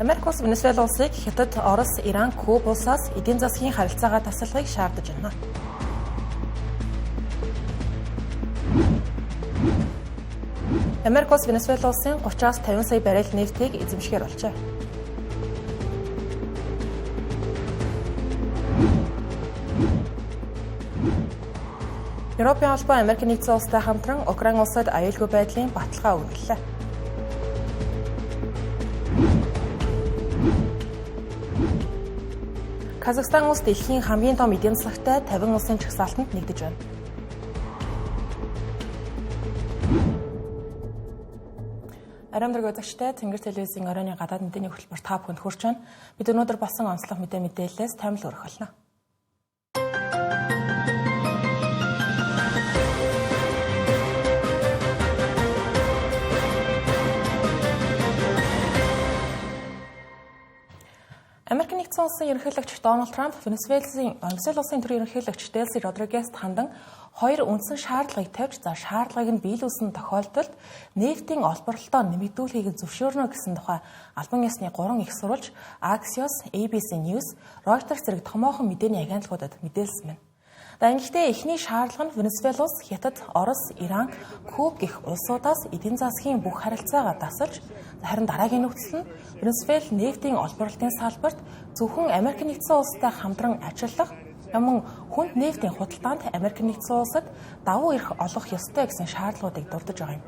Америк улс Венесуэла улсыг Хятад, Орос, Иран, Куб улсаас эдийн засгийн харилцаагаа тасалхыг шаардаж байна. Америк улс Венесуэла улсын 30-аас 50 сая баррел нефтийг эзэмшихээр болжээ. Европын холбоо Америк нэгдсэн улстай хамтран Украин улсад аюулгүй байдлын баталгаа өгнөлээ. Казахстан улс дэлхийн хамгийн том эдийн засагтай 50 улсын жагсаалтанд нэгдэж байна. Ариун үзэгчтэй Тэнгэр телевизийн оройн гадаад мэдээний хөтөлбөр та бүхэнд хүрч байна. Бид өнөөдөр болсон онцлог мэдээллээс томил өргөх болно. Америк нэгдсэн улсын ерөнхийлөгч Дональд Трамп Венесуэла улсын төрийн ерөнхийлөгч Делси Родригест хандан хоёр үндсэн шаардлагыг тавьж, за шаардлагыг нь биелүүлсэн тохиолдолд нефтийн олборлолтоо нэмэгдүүлэхийг зөвшөөрнө гэсэн тухай албан ёсны гурван их сурвалж Axios, ABC News, Reuters зэрэг томоохон мэдээний агентлагуудад мэдээлсэн байна. Гэхдээ эхний шаардлага нь Венесуэла улс, Хятад, Орос, Иран, Куб гэх улсуудаас эдийн засгийн бүх харилцаагаа тасалж, харин дараагийн нөхцөл нь Венесуэла нефтийн олборлолтын салбарт зөвхөн Америк нэгдсэн улстай хамтран ажиллах, мөн хүнд нефтийн худалдаанд Америк нэгдсэн улсад давуу эрх олгох ёстой гэсэн шаардлагуудыг дурдж байгаа юм.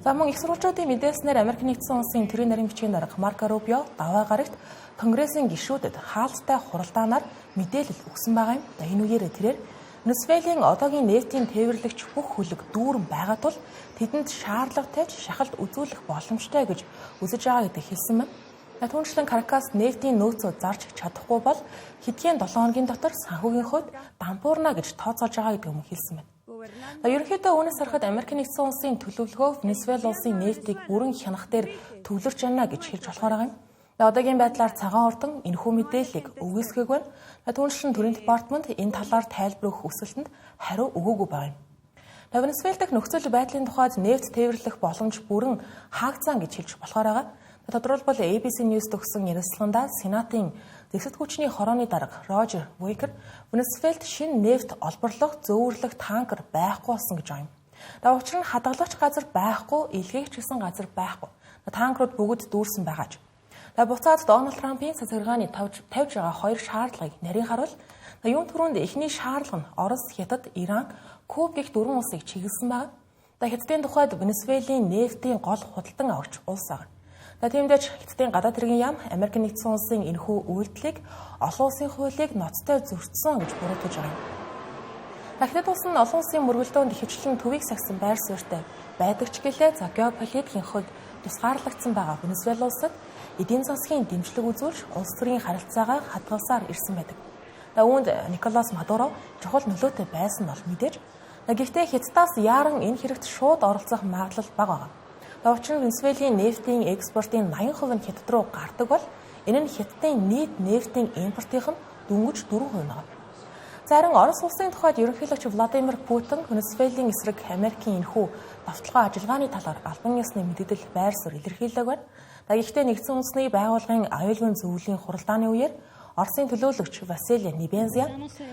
За мөн их сурвалжуудын мэдээлснээр Америк нэгдсэн улсын төрийн нарийн бичгийн дарга Марко Рубио даваа гарагт Конгрессийн гишүүдэд хаалттай хуралдаанаар мэдээлэл өгсөн байгаа юм. За энэ үеэр тэрээр Венесуэлийн одоогийн нефтийн тээвэрлэгч бүх хөлөг дүүрэн байгаа тул тэдэнд шаардлага тавьж шахалт үзүүлэх боломжтой гэж үзэж байгаа гэдэг хэлсэн байна. Түүнчлэн Каракас нефтийн нөөцөө зарж чадахгүй бол хэдхэн 7 хоногийн дотор санхүүгийн хувьд дампуурна гэж тооцоолж байгаа гэдэг юм хэлсэн байна. Ерөнхийдөө үүнээс харахад Америк нэгдсэн улсын төлөвлөгөө Венесуэла улсын нефтийг бүрэн хянах дээр төвлөрч байна гэж хэлж болохоор байгаа юм. Одоогийн байдлаар цагаан ордон энэхүү мэдээллийг өгөөсгөөг байна. Түүнчлэн төрийн департамент энэ талаар тайлбар өгөх хүсэлтэнд хариу өгөөгүй байгаа юм. Венесуэла дахь нөхцөл байдлын тухайд нефт тээвэрлэх боломж бүрэн хаагдсан гэж хэлж болохоор байгаа. Тодорхойлбол ABC News өгсөн ярилцлаганда Сенатын зэвсэгт хүчний хорооны дарга Рожер Уикер Венесуэлд шинэ нефт олборлох зөөвөрлөх танкер байхгүй болсон гэж байна. Учир нь хадгалагч газар байхгүй, илгээгч гэсэн газар байхгүй. Танкерууд бүгд дүүрсэн байгаа ч. Буцаад Дональд Трампын цацаргааны тавьж байгаа хоёр шаардлагыг нарийн харуул. Юун түрүүнд эхний шаардлага нь Орос, Хятад, Иран, Куб гэх дөрвөн улсыг чиглэсэн байгаа. Хятадын тухайд Венесуэлийн нефтийн гол худалдан авагч улс байгаа. Тиймдээч Хятадын гадаад хэргийн яам Америк нэгдсэн улсын энэхүү үйлдэлийг олон улсын хуулийг ноцтой зөрчсөн гэж буруутгаж байгаа юм. Хятад улс нь олон улсын мөргөлдөөнд ихэвчлэн төвийг сахисан байр суурьтай байдаг ч гэлээ за геополитикийн хувьд тусгаарлагдсан байгаа Венесуэла улсад эдийн засгийн дэмжлэг үзүүлж улс төрийн харилцаагаа хадгалсаар ирсэн байдаг. Үүнд Николас Мадуро чухал нөлөөтэй байсан бол мэдээж. Гэхдээ Хятадаас яаран энэ хэрэгт шууд оролцох магадлал бага байгаа. Учир нь Венесуэлийн нефтийн экспортын 80% нь Хятад руу гардаг бол энэ нь Хятадын нийт нефтийн импортынх нь дөнгөж 4% байгаа. Зарим Орос улсын тухайд ерөнхийлөгч Владимир Путин Венесуэлийн эсрэг Америкийн энэхүү довтлогоо ажиллагааны талаар албан ёсны мэдээлэл байр суурь илэрхийлээг байна. Гэхдээ нэгдсэн үндэсний байгууллагын аюулгүй зөвлөлийн хуралдааны үеэр Оросын төлөөлөгч Василий Небензя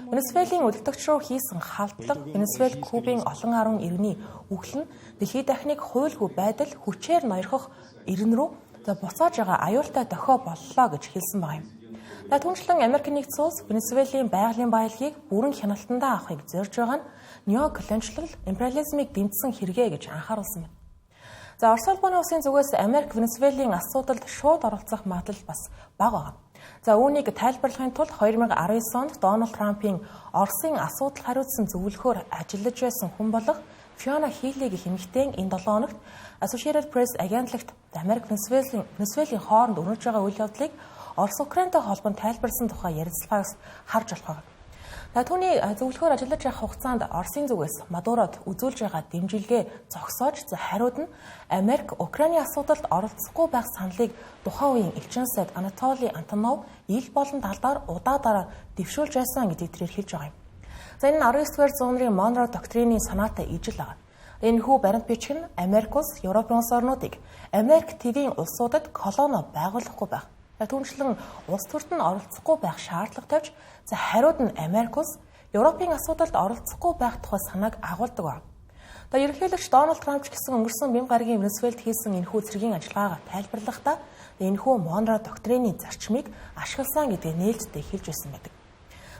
Венесуэлийн удирдагч руу хийсэн халдлага Венесуэл Кубын олон арван иргэний үхэл нь дэлхийд дахныг хуйлгүй байдал хүчээр ноёрхох иргэн рүү буцааж байгаа аюултай дохио боллоо гэж хэлсэн байгаа юм. Түүнчлэн Америк нэгдсэн улс Венесуэлийн байгалийн баялагийг бүрэн хяналтандаа авахыг зорж байгаа нь неоколоничлал империализмыг дэмжсэн хэрэгэ гэж анхааруулсан байна. За Орос улбаны улсын зүгээс Америк Венесуэлийн асуудалд шууд оролцох магадлал бас бага байгаа. За үүнийг тайлбарлахын тулд 2019 онд Дональд Трампын Оросын асуудал хариуцсан зөвлөхөөр ажиллаж байсан хүн болох Фиона Хилли гэх эмэгтэй энэ 7 хоногт Associated Press агентлагт Америк Венесуэлийн хооронд өрнөж байгаа үйл явдлыг Орос Украинтай холбон тайлбарласан тухай ярилцлагаас харж болох. Түүний зөвлөхөөр ажиллаж явах хугацаанд Оросын зүгээс Мадурод үзүүлж байгаа дэмжлэгээ зогсоож хариуд нь Америк Украины асуудалд оролцохгүй байх саналыг тухайн үеийн элчин сайд Анатоли Антонов ил болон талдаар удаа дараа дэвшүүлж байсан гэдгийг тэрээр хэлж байгаа юм. За энэ нь 19-р зуунрын Монро доктрины санаатай ижил байгаа. Энэхүү баримт бичиг нь Америк улс, Европын улс орнуудыг Америк твийн улсуудад колони байгуулахгүй байх. За түүнчлэн улс төрд нь оролцохгүй байх шаардлага тавьж, за хариуд нь Америк улс Европын асуудалд оролцохгүй байх тухай санааг агуулдаг ба. За ерөнхийлөгч Дональд Трамп ч гэсэн өнгөрсөн бэм гарагийн Венесуэлд хийсэн энэхүү цэргийн ажиллагаагаа тайлбарлахдаа энэхүү Монро доктрины зарчмыг ашигласан гэдгийг нээлттэй хэлж байсан байдаг.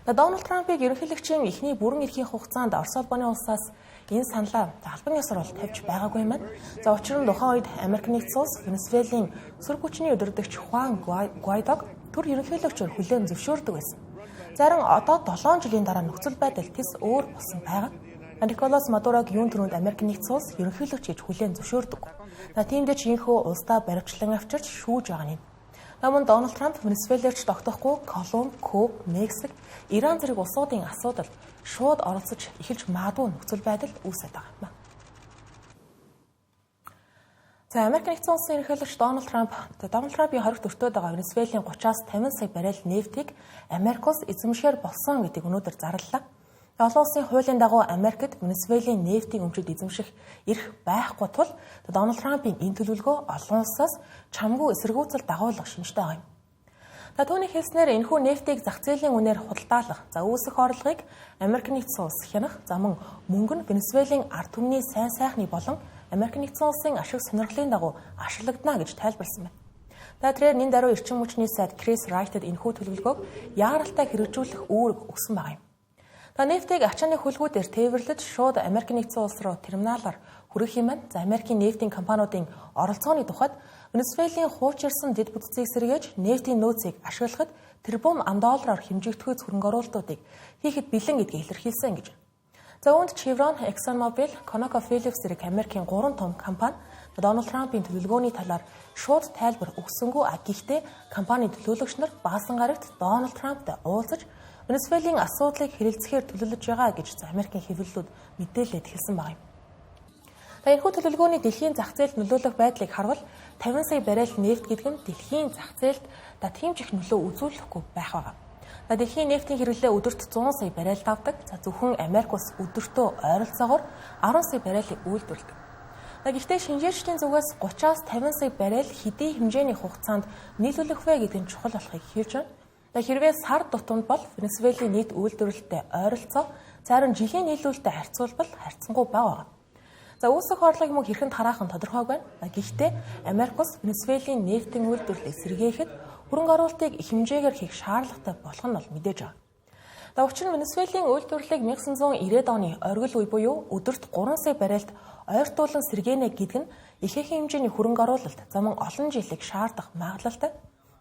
Дональд Трампыг ерөнхийлөгчийн эхний бүрэн эрхийн хугацаанд Орос улбаны улсаас энэ саналаа албан ёсоор бол тавьж байгаагүй юм байна. За учир нь тухайн үед Америк нэгдсэн улс Венесуэлийн сөрөг хүчний удирдагч Хуан Гуайдог төр ерөнхийлөгчөөр хүлээн зөвшөөрдөг байсан. Зарим одоо 7 жилийн дараа нөхцөл байдал тэс өөр болсон байгаа. Николас Мадурог юун түрүүнд Америк нэгдсэн улс ерөнхийлөгч гэж хүлээн зөвшөөрдөг. За тиймдээ ч инхүү улсдаа баривчлан авчирч шүүж байгаа юм. Намун Дональд Трамп Венесуэлэрч тогтохгүй Колумб, Куб, Мексик, Иран зэрэг улсуудын асуудал шууд оролцож эхэлж магадгүй нөхцөл байдал үүсээд байгаа юм. За Америк нэгдсэн улсын ерөнхийлөгч Дональд Трамп Дональд Трампын хоригт өртөөд байгаа Венесуэлийн 30-аас 50 сая баррел нефтийг Америк улс эзэмшгээр болсон гэдгийг өнөөдөр зарлалаа. Олон улсын хуулийн дагуу Америкт Венесуэлийн нефтийн өмчид эзэмших эрх байхгүй тул Дональд Трампын энэ төлөвлөгөө олон улсаас чамгүй эсэргүүцэл дагуулах шинжтэй байгаа юм. За түүний хэлснээр энэхүү нефтийг зах зээлийн үнээр худалдаалах, за үүсэх орлогыг Америк нэгдсэн улс хянах, за мөн мөнгө нь Венесуэлийн ард түмний сайн сайхны болон Америк нэгдсэн улсын ашиг сонирхлын дагуу ашиглагдана гэж тайлбарласан байна. За тэрээр нэн даруй эрчим хүчний сайд Крис Райтед энэхүү төлөвлөгөөг яаралтай хэрэгжүүлэх үүрэг өгсөн байгаа юм. За нефтийг ачааны хөлгүүдээр тээвэрлэж шууд Америк нэгдсэн улс руу терминалаар хүргэх юм байна. За Америкийн нефтийн компаниудын оролцооны тухайд Венесуэлийн хуучирсан дэд бүтцийг сэргээж нефтийн нөөцийг ашиглахад тэрбум ам доллараар хэмжигдэхүйц хөрөнгө оруулалтуудыг хийхэд бэлэн гэдгийг илэрхийлсэн гэж. За үүнд Chevron, ExxonMobil, ConocoPhillips зэрэг Америкийн 3 том компани Дональд Трампын төлөвлөгөөний талаар шууд тайлбар өгсөнгүй, гэхдээ компани төлөөлөгч нар баасан гарагт Дональд Трамптай уулзаж Венесуэлийн асуудлыг хэрэлцэхээр төлөвлөж байгаа гэж Америкийн хэвлэлүүд мэдээлэлд хэлсэн байгаа юм. За энэхүү төлөвлөгөөний дэлхийн зах зээлд нөлөөлөх байдлыг харвал 50 сая баррел нефть гэдэг нь дэлхийн зах зээлд тийм ч их нөлөө үзүүлэхгүй байх байгаа. За дэлхийн нефтийн хэрэглээ өдөрт 100 сая баррел давдаг. За зөвхөн Америк улс өдөртөө ойролцоогоор 10 сая баррелыг үйлдвэрлэдэг. За гэхдээ шинжээчдийн зүгээс 30-аас 50 сая баррел хэдий хэмжээний хугацаанд нийлүүлэх вэ гэдэг нь чухал болохыг хэлж байна. За хэрвээ сар тутамд бол Венесуэлийн нийт үйлдвэрлэлтэй ойролцоо, зарим жилийн нийлүүлэлтэд харьцуулбал харьцангуй бага байгаа. За үүсэх орлогыг мөн хэрхэн тараах нь тодорхойгүй байна. Гэхдээ Америк улс Венесуэлийн нефтийн үйлдвэрлэлийг сэргээхэд хөрөнгө оруулалтыг их хэмжээгээр хийх шаардлагатай болох нь бол мэдээж байгаа. За учир нь Венесуэлийн үйлдвэрлэлийг 1990-ад оны оргил үе буюу өдөрт 3 сая баррелд ойртуулан сэргээнэ гэдэг нь ихээхэн хэмжээний хөрөнгө оруулалт за мөн олон жилийг шаардах магадлалтай.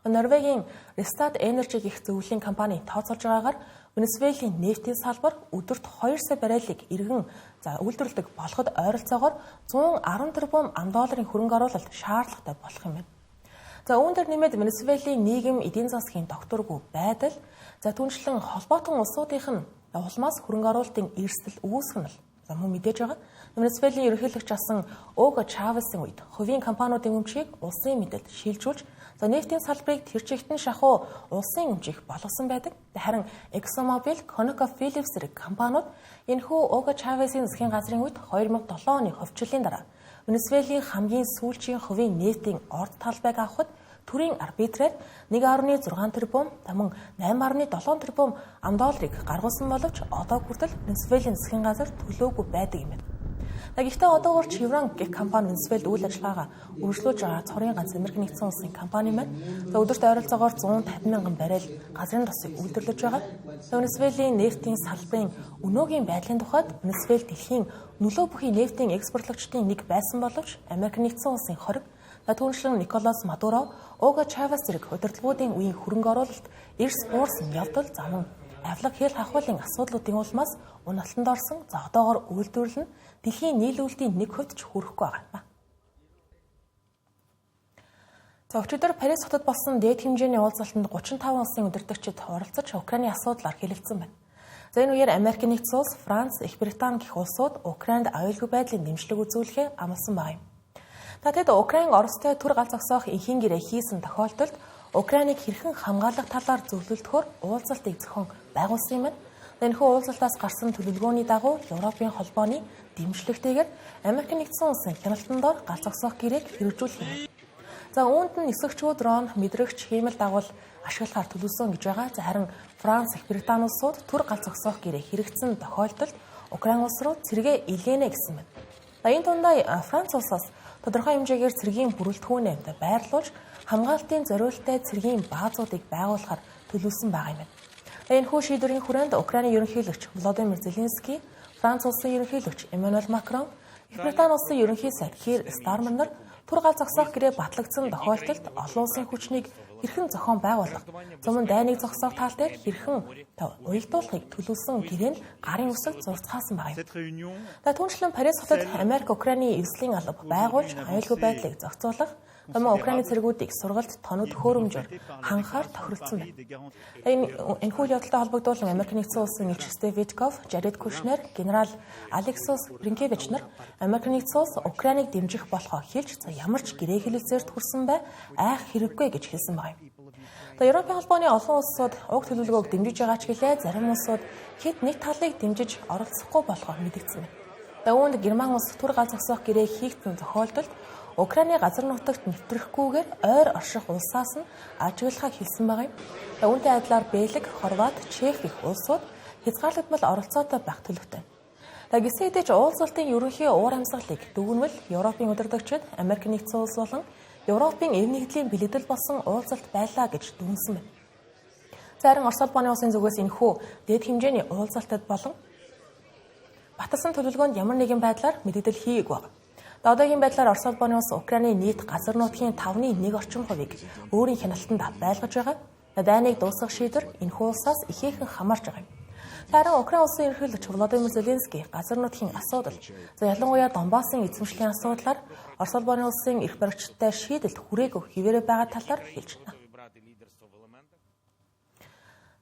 Норвегийн Rystad Energy гэх зөвлөлийн компани тооцоолж байгаагаар Венесуэлийн нефтийн салбар өдөрт 2 сая баррелыг иргэн за үйлдвэрлэдэг болоход ойролцоогоор 110 тэрбум ам долларын хөрөнгө оруулалт шаардлагатай болох юм байна. За үүн дээр нэмээд Венесуэлийн нийгэм эдийн засгийн докторгүй байдал, за түншлэн холбоотон улсуудынх нь улмаас хөрөнгө оруулалтын эрсдэл үүсгэх нь за мөн мэдээж байгаа. Венесуэлийн ерөнхийлөгч асан Уго Чавесын үед хувийн компаниудын өмчийг улсын мэдэлд шилжүүлж за нефтийн салбарыг тэр чигт нь шахуу улсын өмчийг болгосон байдаг. Харин ExxonMobil, ConocoPhillips зэрэг компаниуд энэхүү Уго Чавесын засгийн газрын үед 2007 оны ховчлолын дараа Венесуэлийн хамгийн сүүлчийн хувийн нефтийн орд талбайг авахд төрийн арбитрээр 1.6 тэрбум, мөн 8.7 тэрбум ам долларыг гаргуулсан боловч одоо хүртэл Венесуэлийн засгийн газар төлөөгүй байдаг юм байна. Гэхдээ одоогоор Chevron гэх компани Венесуэлд үйл ажиллагаагаа үргэлжлүүлж байгаа цорын ганц Америк нэгдсэн улсын компани юм байна. За өдөрт ойролцоогоор 150 мянган баррел газрын тосыг үйлдвэрлэж байгаа. За Венесуэлийн нефтийн салбарын өнөөгийн байдлын тухайд Венесуэл дэлхийн нөлөө бүхий нефтийн экспортлогчдын нэг байсан боловч Америк нэгдсэн улсын хориг, за түүнчлэн Николас Мадуро, Уго Чавес зэрэг удирдлагуудын үеийн хөрөнгө оруулалт эрс буурсан явдал за мөн авилга хэл хахуулын асуудлуудын улмаас уналтанд орсон. За одоогоор үйлдвэрлэл нь дэлхийн нийлүүлэлтийн 1% ч хүрэхгүй байгаа юм. За өчигдөр Парис хотод болсон дээд хэмжээний уулзалтанд 35 улсын удирдагчид оролцож Украины асуудлаар хэлэлцсэн байна. За энэ үеэр Америк нэгдсэн улс, Франц, Их Британи гэх улсууд Украинд аюулгүй байдлын дэмжлэг үзүүлэхээ амласан байгаа юм. За тэд Украин Оростой төр гал зогсоох энхийн гэрээ хийсэн тохиолдолд Украиныг хэрхэн хамгаалах талаар зөвлөлдөхөөр уулзалтыг зохион байгуулсан юм байна. Энэхүү уулзалтаас гарсан төлөвлөгөөний дагуу Европын холбооны дэмжлэгтэйгээр Америк нэгдсэн улсын хяналтан дор гал зогсоох гэрээг хэрэгжүүлэх юм. За үүнд нь нисгчүү дрон, мэдрэгч, хиймэл дагуул ашиглахаар төлөвлөсөн гэж байгаа. За харин Франц, Их Британи улсууд төр гал зогсоох гэрээ хэрэгцсэн тохиолдолд Украин улс руу цэргээ илгээнэ гэсэн байна. За энэ дундаа Франц улсаас тодорхой хэмжээгээр цэргийн бүрэлдэхүүнээ байрлуулж хамгаалтын зориулттай цэргийн баазуудыг байгуулахар төлөвлөсөн байгаа юм байна. Энэхүү шийдвэрийн хүрээнд Украины ерөнхийлөгч Володимир Зеленский, Франц улсын ерөнхийлөгч Эммануэль Макрон, Их Британи улсын ерөнхий сайд Кир Стармер нар түр гал зогсоох гэрээ батлагдсан тохиолдолд олон улсын хүчнийг хэрхэн зохион байгуулах, зам дайныг зогсоох тал дээр хэрхэн уялдуулахыг төлөвлөсөн гэрээнд гарын үсэг зурцгаасан байгаа юм. За түүнчлэн Парис хотод Америк Украины эвслийн алба байгуулж аюулгүй байдлыг зохицуулах, Томоо Украины цэргүүдийг сургалт тоног төхөөрөмжөөр хангахаар тохиролцсон байна. Энэ энэхүү үйл явдалтай холбогдуулан Америк нэгдсэн улсын элч Стив Виткоф, Жаред Кушнер, генерал Алексос Бринкевич нар Америк нэгдсэн улс Украиныг дэмжих болохоо хэлж за ямар ч гэрээ хэлэлцээрт хүрсэн бай айх хэрэггүй гэж хэлсэн байна. За Европын холбооны олон улсууд уг төлөвлөгөөг дэмжиж байгаа ч гэлээ зарим улсууд хэд нэг талыг дэмжиж оролцохгүй болохоор мэдэгдсэн байна. За үүнд Герман улс түр гал зогсоох гэрээ хийгдсэн тохиолдолд Украины газар нутагт нэвтрэхгүйгээр ойр орших улсаас нь ажиглахаа хэлсэн байгаа юм. Үүнтэй адилаар Бельги, Хорват, Чех гэх улсууд хязгаарлагдмал оролцоотой байх төлөвтэй. За гисэн хэдий ч уулзалтын ерөнхий уур амьсгалыг дүгнвэл Европын удирдагчид Америк нэгдсэн улс болон Европын эв нэгдлийн бэлэгдэл болсон уулзалт байлаа гэж дүгнсэн байна. Зарим Орос улбаны улсын зүгээс энэхүү дээд хэмжээний уулзалтад болон баталсан төлөвлөгөөнд ямар нэгэн байдлаар мэдэгдэл хийгээгүй байна. Одоогийн байдлаар Орос улбаны улс Украины нийт газар нутгийн 5.1 орчим хувийг өөрийн хяналтанд байлгаж байгаа. Дайныг дуусгах шийдвэр энэхүү улсаас ихээхэн хамаарч байгаа юм. Харин Украин улсын ерөнхийлөгч Володимир Зеленский газар нутгийн асуудал, за ялангуяа Донбассын эзэмшлийн асуудлаар Орос улбаны улсын эрх баригчтай шийдэлд хүрээгүй хэвээрээ байгаа талаар хэлж байна.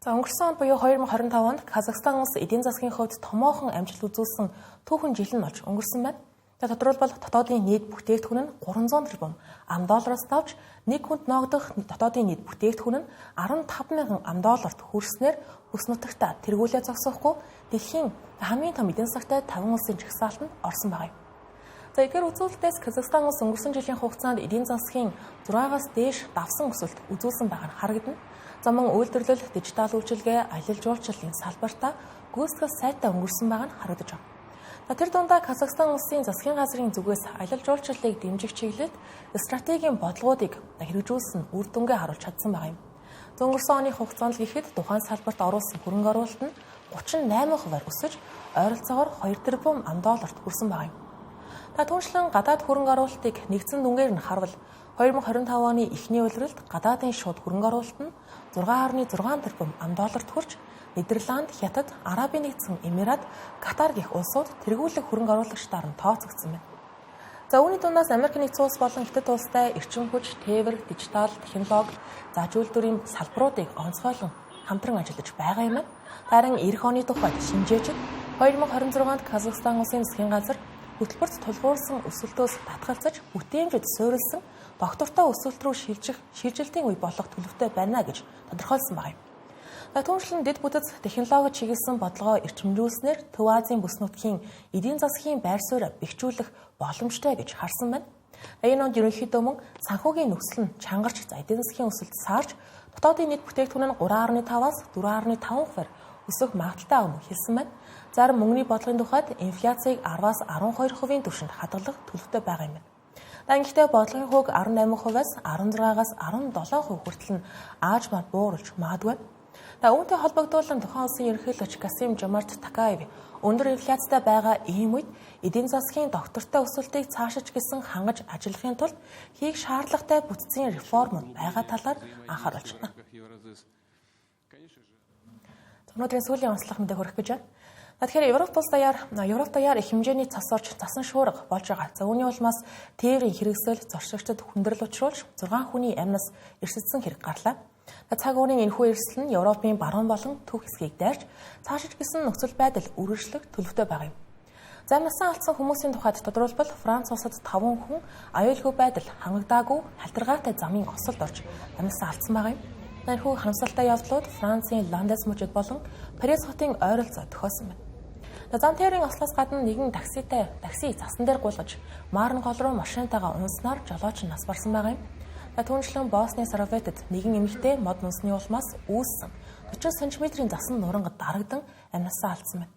За өнгөрсөн он буюу 2025 онд Казахстан улс эдийн засгийн хувьд томоохон амжилт үзүүлсэн түүхэн жил нь болж өнгөрсөн байна. За тодорхойлбол дотоодын нийт бүтээгдэхүүн нь 300 тэрбум ам доллароос давж нэг хүнд ноогдох дотоодын нийт бүтээгдэхүүн нь 15 мянган ам долларт хүрснээр бүс нутагта тэргүүлээ зогсоохгүй дэлхийн хамгийн том эдийн засагтай 50 улсын жагсаалтанд орсон байгаа юм. За эдгээр үзүүлэлтээс Казахстан улс өнгөрсөн жилийн хугацаанд эдийн засгийн 6-аас дээш давсан өсөлт үзүүлсэн байгаа нь харагдана. За мөн үйлдвэрлэл, дижитал үйлчилгээ, аялал жуулчлалын салбартаа гүйцэтгэл сайтай өнгөрсөн байгаа нь харагдаж байна. Тэр дундаа Казахстан улсын засгийн газрын зүгээс аялал жуулчлалыг дэмжих чиглэлд стратегийн бодлогоодыг хэрэгжүүлсэн үр дүнгээ харуулж чадсан байгаа юм. Өнгөрсөн оны хугацаанд л гэхэд тухайн салбарт оруулсан хөрөнгө оруулалт нь 38%-аар өсөж ойролцоогоор 2 тэрбум ам долларт хүрсэн байгаа юм. Түүнчлэн гадаад хөрөнгө оруулалтыг нэгдсэн дүнгээр нь харвал 2025 оны эхний улиралд гадаадын шууд хөрөнгө оруулалт нь 6.6 тэрбум ам долларт хүрч Нидерланд, Хятад, Арабын нэгдсэн Эмират, Катар гэх улсууд тэргүүлэх хөрөнгө оруулагчдаар нь тооцогдсон байна. За үүний дундаас Америк нэгдсэн улс болон Хятад улстай эрчим хүч, тээвэр, дижитал, технологи, зааж үйлдвэрийн салбаруудыг онцгойлон хамтран ажиллаж байгаа юм. Харин эх оны тухайд шинжээчид 2026 онд Казахстан улсын засгийн газар хөтөлбөрт тулгуурсан өсөлтөөс татгалзаж бүтээмжид суурилсан доктортой өсөлт рүү шилжих шилжилтийн үе болох төлөвтэй байна гэж тодорхойлсон байгаа юм. Түүнчлэн дэд бүтэц технологи чиглэсэн бодлогоо эрчимжүүлснээр Төв Азийн бүс нутгийн эдийн засгийн байр суурь бэхжүүлэх боломжтой гэж харсан байна. Энэ онд ерөнхийдөө мөн санхүүгийн нөхцөл нь чангарч эдийн засгийн өсөлт саарч дотоодын нийт бүтээгдэхүүн нь 3.5-аас 4.5%-аар өсөх магадлалтай юм хэлсэн байна. Зарим мөнгөний бодлогын тухайд инфляцийг 10-аас 12% түвшинд хадгалах төлөвтэй байгаа юм байна. Гэхдээ бодлогын хувь 18%-аас 16-аас 17% хүртэл нь аажмаар бууруулж магадгүй. Үүнтэй холбогдуулан тухайн улсын ерөнхийлөгч Касим Жомарт Токаев өндөр инфляцтай байгаа ийм үед эдийн засгийн доктортой өсөлтийг цаашиж гэсэн хангаж ажиллахын тулд хийх шаардлагатай бүтцийн реформуд байгаа талаар анхааруулж байна. Өнөөдрийн сүүлийн онцлог мэдээ хүргэх гэж байна. Тэгэхээр Европ даяар их хэмжээний цас орж засан шуурга болж байгаа. За үүний улмаас тээврийн хэрэгсэл зорчигчдод хүндрэл учруулж 6 хүний амнаас эрсдсэн хэрэг гарлаа. Цаг уурын энэхүү эрсдэл нь Европын баруун болон төв хэсгийг дайрч цаашиж гисэн нөхцөл байдал үргэлжлэх төлөвтэй байгаа юм. Замнасаа алдсан хүмүүсийн тухайд тодруулбал Франц улсад 5 хүн аюулгүй байдал хангагдаагүй халтаргаатай замын осолд орж амнасаа алдсан байгаа юм. Энэхүү харамсалтай явдлууд Францын Ландес мужид болон Парис хотын ойролцоо тохиолсон байна. Зам тээврийн ослоос гадна нэгэн такси засан дээр гулгаж Марн гол руу машинтайгаа унснаар жолооч нь нас барсан байгаа юм. Түүнчлэн Босны Сараветад нэгэн эмэгтэй мод нүсний улмаас үүссэн 40 см-ийн засан нурангад дарагдан амнасаа алдсан байна.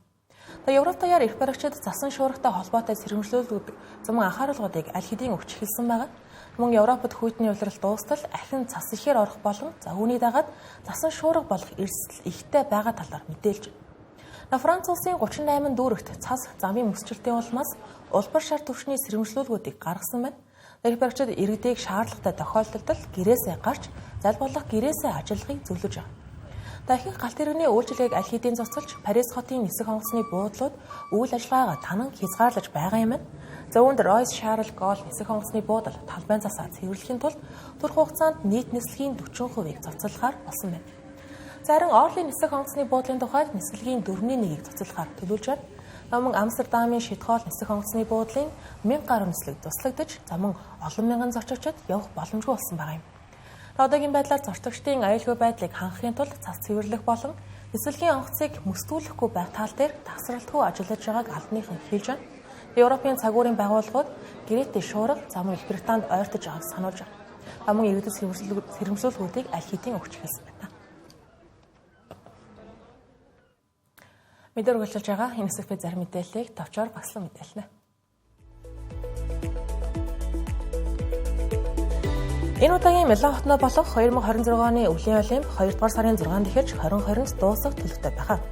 Европ даяар эрх баригчид засан шуургатай холбоотой сэргэмжлүүлдэг зуман анхааруулгуудыг аль хэдийн өгч эхэлсэн байгаа. Мөн Европод хүйтний улирал дуустал ахин цас ихээр орох болон за үүний дагаад засан шуурга болох эрсдэл ихтэй байгаа талаар мэдээлж байна. Франц улсын 38 дүүрэгт цас замын мөсчлөлтийн улмаас улбар шар түвшний сэргэмжлүүлгүүдийг гаргасан байна. Эрх баригчид иргэдийг шаардлагатай тохиолдолд гэрээсээ гарч заль болох гэрээсээ ажиллахыг зөвлөж байгаа. Дахин галт тэрэгний үйлчилгээг аль хэдийн цуцалж Парис хотын нисэх онгоцны буудлууд үйл ажиллагаагаа танан хязгаарлаж байгаа юм байна. Зөвөнд Ройс Шарл Гол нисэх онгоцны буудал талбайн засаа цэвэрлэхийн тулд түр хугацаанд нийт нислэгийн 40%-ийг цуцлахаар болсон байна. Зарим Орлийн нисэх онгоцны буудлын тухайд нислэгийн 4.1-ийг цуцлахаар төлөвлөж байна. Мөн Амстердамын Шитхол нисэх онгоцны буудлын 1000 гаруй нислэг туслагдаж, за мөн олон мянган зорчигчид явах боломжгүй болсон байгаа юм. Одоогийн байдлаар зорчигчдын аюулгүй байдлыг хангахын тулд цас цэвэрлэх болон нислэгийн онгоцыг мөстүүлэхгүй байх тал дээр тасралтгүй ажиллаж байгааг албаныхан хэлж байна. Европын цагуурын байгууллагууд гэрээтэй шуурга за мөн Их Британд ойртож байгааг сануулж байна. Мөн иргэдэд сэрэмжлүүлгүүдийг аль хэдийн өгч эхэлсэн байна. Мэдээ үргэлжлүүлж байгаа энэ хэсэгт зарим мэдээллийг товчоор багслан мэдээлнэ. Энэ удаагийн Милан хотноо болох 2026 оны өвлийн олимп 2 дугаар сарын 6-нд эхэлж 2020-нд дуусах төлөвтэй байна.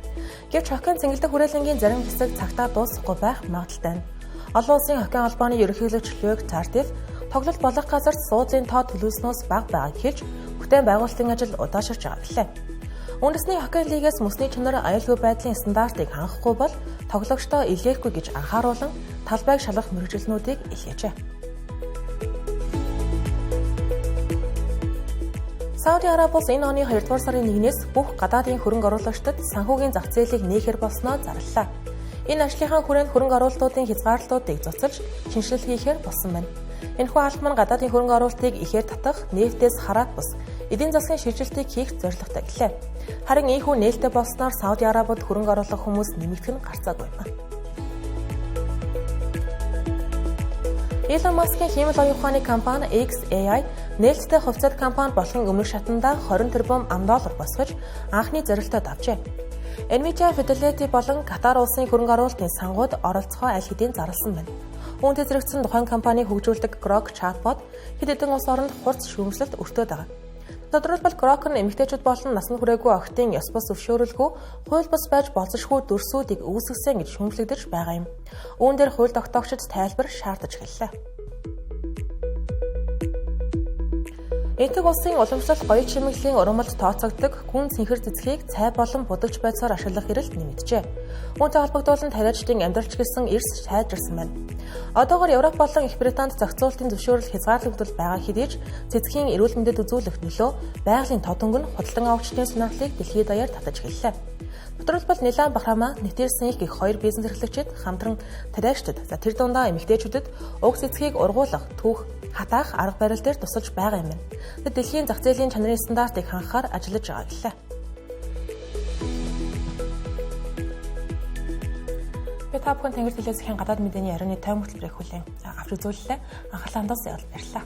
Гэвч хоккейн цэнгэлдэх хүрээлэнгийн зарим хэсэг цагтаа дуусахгүй байх магадлалтай байна. Олон улсын хоккейн холбооны ерөнхийлөгч Люк Тартиф тоглолт болох газарт суудлын тоо төлөвлөснөөс бага байгааг хэлж, бүтээн байгуулалтын ажил удаашарч байгаа гэлээ. Үндэсний хоккей лигээс мөсний чанар аюулгүй байдлын стандартыг хангахгүй бол тоглогчдоо илгээхгүй гэж анхааруулан талбайг шалгах мэргэжилтнүүдийг илгээжээ. Сауди Араби улс энэ оны 2 дугаар сарын 1-ээс бүх гадаадын хөрөнгө оруулагчдад санхүүгийн зах зээлийг нээхээр болсноо зарлалаа. Энэ ажлынхаа хүрээнд хөрөнгө оруулалтуудын хязгаарлалтуудыг цуцалж шинэчлэл хийхээр болсон байна. Энэхүү алхам нь гадаадын хөрөнгө оруулалтыг ихээр татах, нефтээс хараат бус эдийн засгийн шилжилтийг хийх зорилготой гэлээ. Харин ийхүү нээлттэй болсноор Сауди Арабид хөрөнгө оруулах хүмүүс нэмэгдэх нь гарцаагүй байна. Илон Маскийн хиймэл оюун ухааны компани xAI нээлттэй хувьцаат компани болохын өмнөх шатанда 20 тэрбум ам доллар босгож анхны зорилтоо давжээ. Nvidia, Fidelity болон Катар улсын хөрөнгө оруулалтын сангууд оролцохоо аль хэдийн зарласан байна. Үүнтэй зэрэгцэн тухайн компани хөгжүүлдэг Grok chatbot хэд хэдэн улс оронд хурц шүүмжлэлт өртөөд байгаа. Тодорхойлбол Grok нь эмэгтэйчүүд болон насанд хүрээгүй охидын ёс бус зөвшөөрөлгүй хууль бус байж болзошгүй дүрсүүдийг үүсгэсэн гэж шүүмжлэгдэж байгаа юм. Үүн дээр хууль тогтоогчид тайлбар шаардаж эхэллээ. Энэтхэг улсын уламжлалт гоёл чимэглэлийн ургамалд тооцогддог гүн цэнхэр цэцгийг цай болон будагч байцаар ашиглах эрэлт нэмэгджээ. Үүнтэй холбогдуулан тариачдын амьдралч гэсэн эрс сайжирсан байна. Одоогор Европ болон Их Британд зохицуултын зөвшөөрөл хязгаарлагдвал байгаа хэдий ч цэцгийн эрүүл мэндэд үзүүлэх нөлөө байгалийн тод өнгө нь худалдан авагчдын сонирхлыг дэлхийд даяар татаж эхэллээ. Тодорхойлбол Нилан Бахрама, Нэтэрсэн их гэх хоёр бизнес эрхлэгчид хамтран тариачдад за тэр дундаа эмэгтэйчүүдэд уг цэцгийг ургуулах, түүх, хатаах арга барил дээр тусалж байгаа юм байна. Тэд дэлхийн зах зээлийн чанарын стандартыг хангахаар ажиллаж байгаа гэлээ. Би та бүхэн Тэнгэр телевизийн гадаад мэдээний оройн тойм хөтөлбөрийг хүлээн авч үзүүллээ. Анхаарлаа хандуулсан явдал баярлалаа.